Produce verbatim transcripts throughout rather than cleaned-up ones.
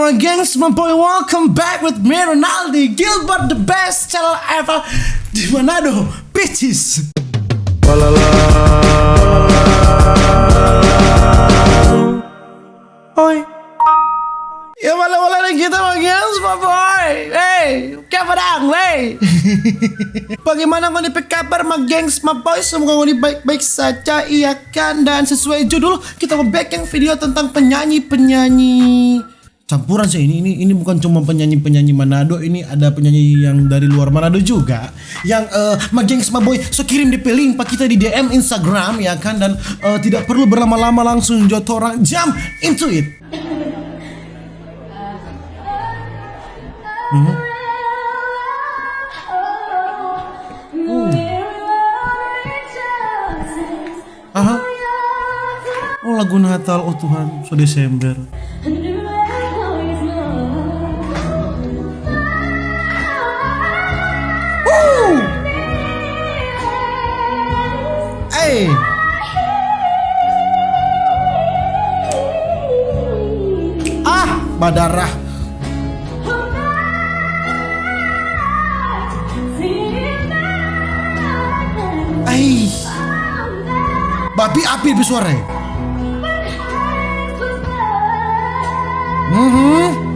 Gengs, my boy, welcome back with me, Ronaldi Gilbert, the best channel ever di Manado, bitches. Oi. Ya, bale-bale deng kita, my gengs, my boy. Hey, kiapa dang, wey? Bagaimana ngoni pe kabar, my gengs, my boy? Semoga ngoni baik-baik saja, iya kan? Dan sesuai judul, kita mo bikin video tentang penyanyi-penyanyi campuran sih ini. Ini ini bukan cuma penyanyi-penyanyi Manado, ini ada penyanyi yang dari luar Manado juga. Yang, eh, my gengs, my boy, so kirim depe link pa kita di D M Instagram, ya kan? Dan, eh, tidak perlu berlama-lama, langsung jo torang jump into it. Mhm. Uh. Aha. Oh, lagu Natal, oh Tuhan, so Desember. Uh. Hey. Ah, badarah. Ai. Babi api pe suara, eh. Mhm.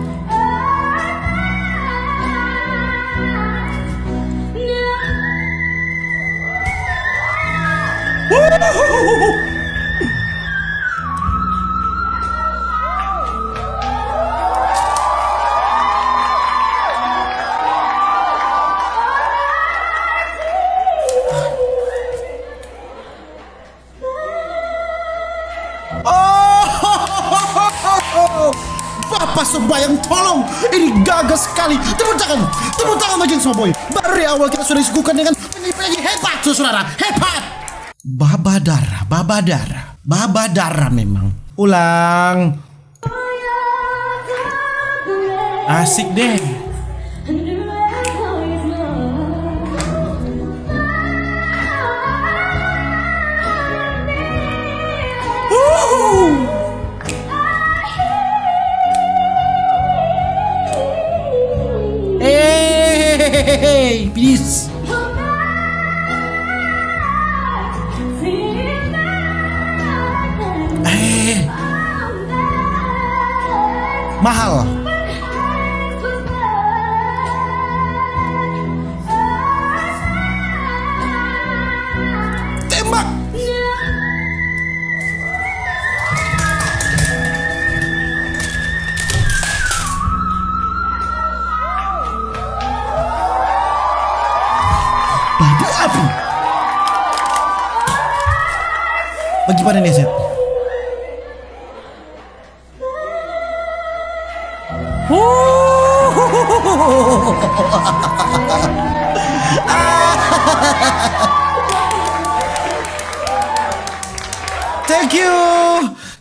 Oh, Bapa sembayang, tolong, ini gaga sekali. Tepuk tangan, tepuk tangan lagi, semua boy. Baru di awal kita sudah disuguhkan dengan penyanyi-penyanyi hebat, saudara, hebat. Babadara, babadara, babadara memang. Ulang. Asik deh. Uhuh. Hey, please. Eh. Mahal. Tembak. Babi api. Bagaimana nih, Seth? Thank you.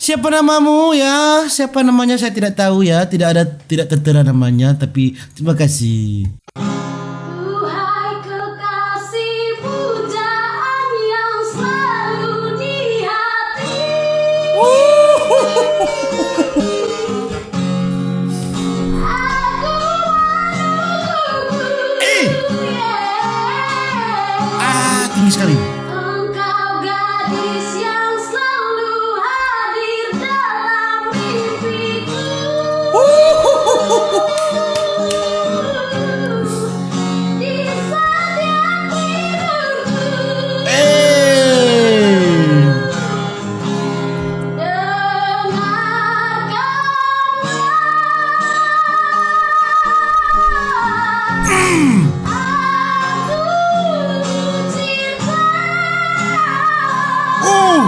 Siapa namamu ya? Siapa namanya? Saya tidak tahu ya. Tidak ada, tidak tertera namanya. Tapi terima kasih. Duhai kekasih pujaan yang selalu di hati. Eh. Ah, tinggi sekali. Engkau gadis yang selalu hadir dalam mimpiku. Di setiap tidurku. Eh. Dengarkanlah. Aku cinta. Uh.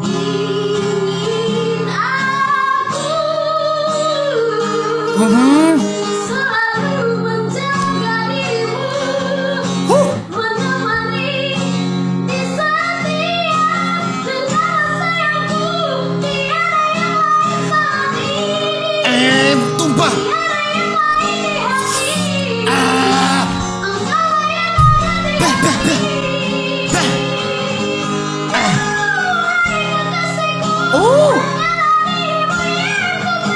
Ingin aku Mhm. Selalu menjaga dirimu. Huh. Menemani di setiap rencana sayangku, tiada yang lain selain ini. Eh, tumpah. Tiada yang lain di hati. Ah. Engkau yang ada di hati. Bah, bah, bah. Bah. Ah. Engkau yang kekasihku. Oh. Hanya dirimu yang ku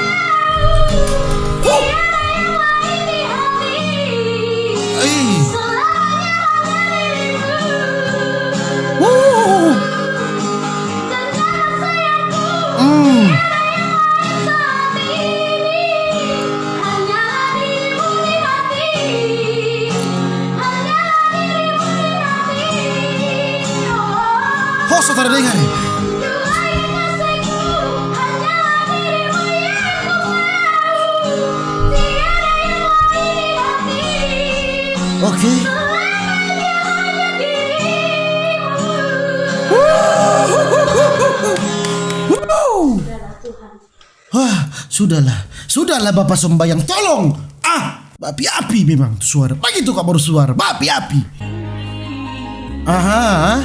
Oke. Wuh. Wah, sudahlah. Sudahlah, Bapak sombayang. Tolong. Ah, baapi-api memang tu suara. Bagitu kok baru suara. Baapi-api. Aha.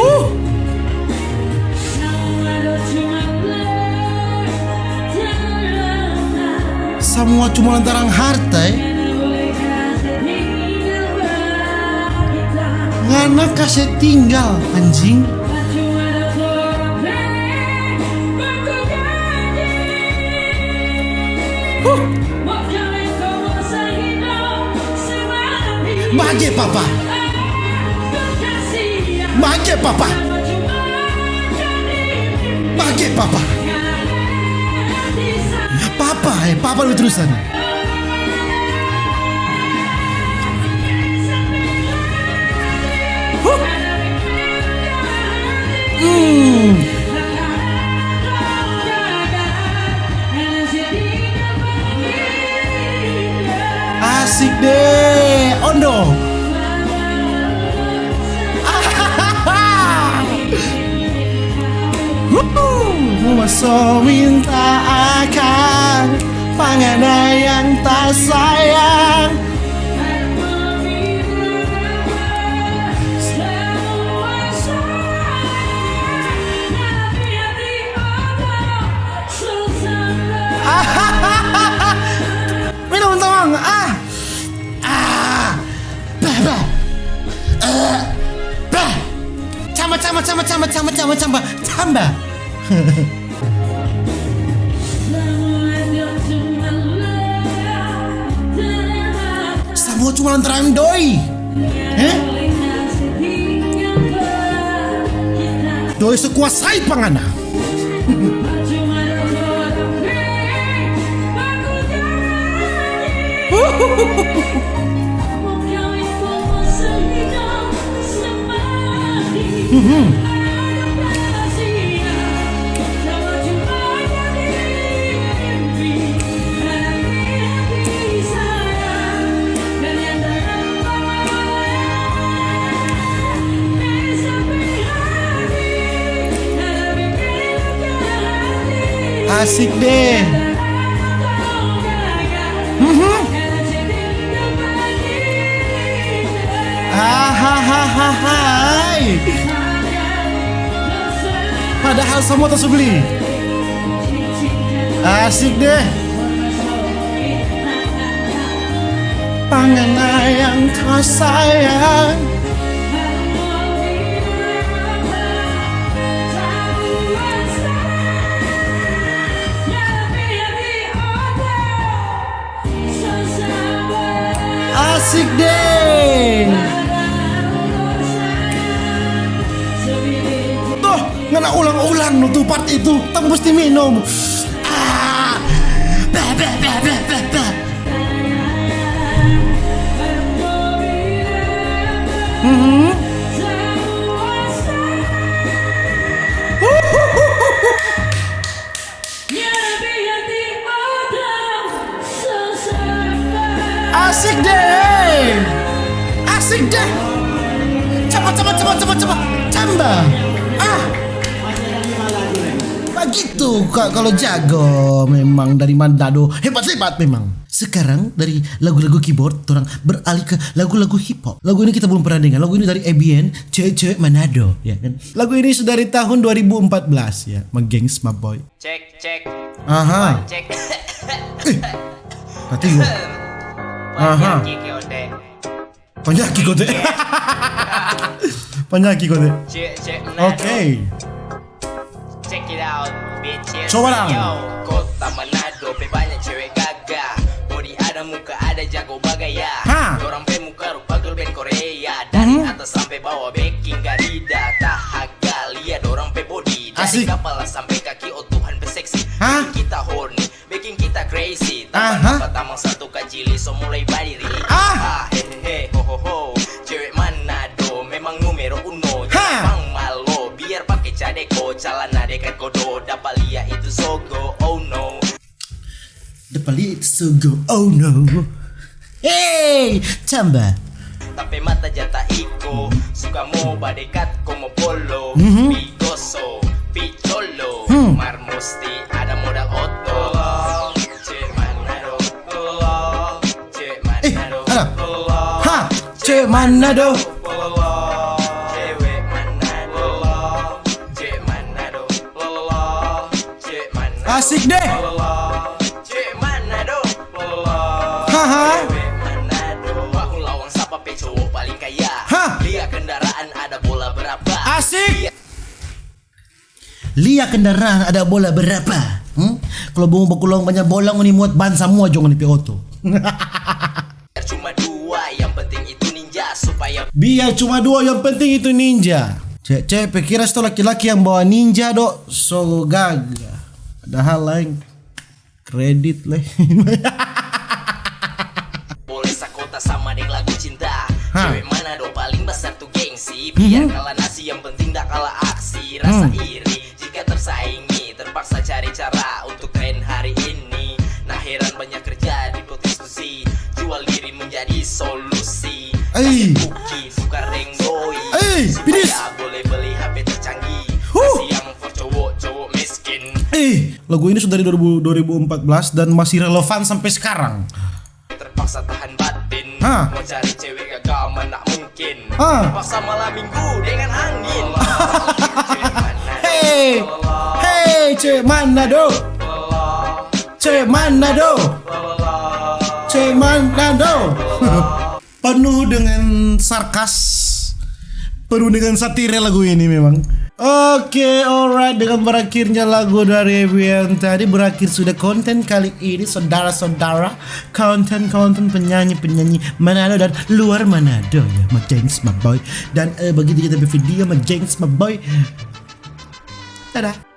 Huh. Samua cuma lantaran harta, eh. Ngana kase tinggal, anjing. Huh. Bage papa. Bage papa. Bage papa. Papa, eh, papa lu terusan. Huh. Hmm. Asik deh, Ondo. Wuhu, mo so minta akang pa ngana yang ta sayang. Minum, tamang. Ah. Ah. Bah, bah. Eh. Bah. Camba, camba, camba. Samua cuma lantaran doi. Eh? Doi so kuasai pa ngana. Mhm. Asik deh. Mhm. Ahahahahai. Padahal samua ta so bli. Asik deh. Pa ngana yang ta sayang. Asik deh. Tuh, ngana ulang-ulang no tu part itu, tong musti minum. Ah. Bah, bah, bah. Mhm. Asik deh. Asik deh. Camba, camba, camba, camba, camba. Camba. Ah. Bagitu, Kak, kalau jago memang dari Manado. Hebat-hebat memang. Sekarang dari lagu-lagu keyboard, orang beralih ke lagu-lagu hip hop. Lagu ini kita belum pernah dengar. Lagu ini dari A B N, cewek-cewek Manado, ya kan? Lagu ini sudah dari tahun dua ribu empat belas, ya. Ma gengs, ma boy. Cek, cek. Aha. Cek. Eh, hati gua. Aha. Panyaki kote. Panyaki kote. Cek, cek, Manado. Oke. Check it out, bitches. Coba dong. Yo, kota Manado pe banya cewe gagah. Bodi ada, muka ada, jago bagaya. Ha. Dorang pe muka rupa girl band Korea. Dari atas sampe bawa beking garida. Tahaga, lia dorang pe bodi. Dari kapala sampe kaki, oh Tuhan pe seksi. Ha. Bikin kita horny. Bikin kita crazy. Aha. Tamang satu kacili so mulai badiri. Ah. Ah, he, he, he, ho, ho, ho. Cewek Manado memang numero uno. Ha. Jadi Let's go, oh no. Hey, tambah. Tapi mata jata iko, suka mo badekat ko mo polo, Mhm. pigoso, picolo, Hmm. mar musti ada modal oto. Cek mana do, cek Eh, mana do, ada. Ha, cek mana do? cewek mana do, cek mana do, cek mana do, Asik deh. cek mana do, Haha. cewek mana do. Baku lawang sapa pe cowok paling kaya? Hah? Lia kendaraan ada bola berapa? Asik. Lia kendaraan ada bola berapa? Hmm? Kalau mau baku lawang banyak bola, ngoni muat ban samua jo ngoni pe oto. Biar cuma dua, yang penting itu ninja supaya Biar cuma dua, yang penting itu ninja. Cek, cek, pe kira sto laki-laki yang bawa ninja do, so gaga. Padahal lain kredit leh. boleh sakota sama deng lagu cinta. Hah. Cewek mana do paling besar tu gengsi? Biar Mhm. kalah nasi, yang penting dak kalah aksi. Rasa Hmm. iri jika tersaingi, terpaksa cari cara untuk tren hari ini. Nah, heran banyak kerja di prostitusi, jual diri menjadi solusi. Ei. Buki, tukar deng boy. Ei, pidis. Supaya boleh beli H P tercanggih. Huh. Kasiang for cowok-cowok miskin. Eh, lagu ini sudah dari dua ribu, dua ribu empat belas dan masih relevan sampai sekarang. Terpaksa tahan batin. Hah. Mau cari cewek gagal mana mungkin. Hah. Terpaksa malam minggu dengan angin. Hey, hey, cek mana do? Cek mana do? Cek mana do? Penuh dengan sarkas, penuh dengan satire lagu ini memang. Oke, alright, dengan berakhirnya lagu dari Evian tadi, berakhir sudah konten kali ini, saudara-saudara, konten-konten penyanyi-penyanyi Manado dan luar Manado ya, my gengs, my boy. Dan eh, begitu kita video, my gengs, my boy. Dadah.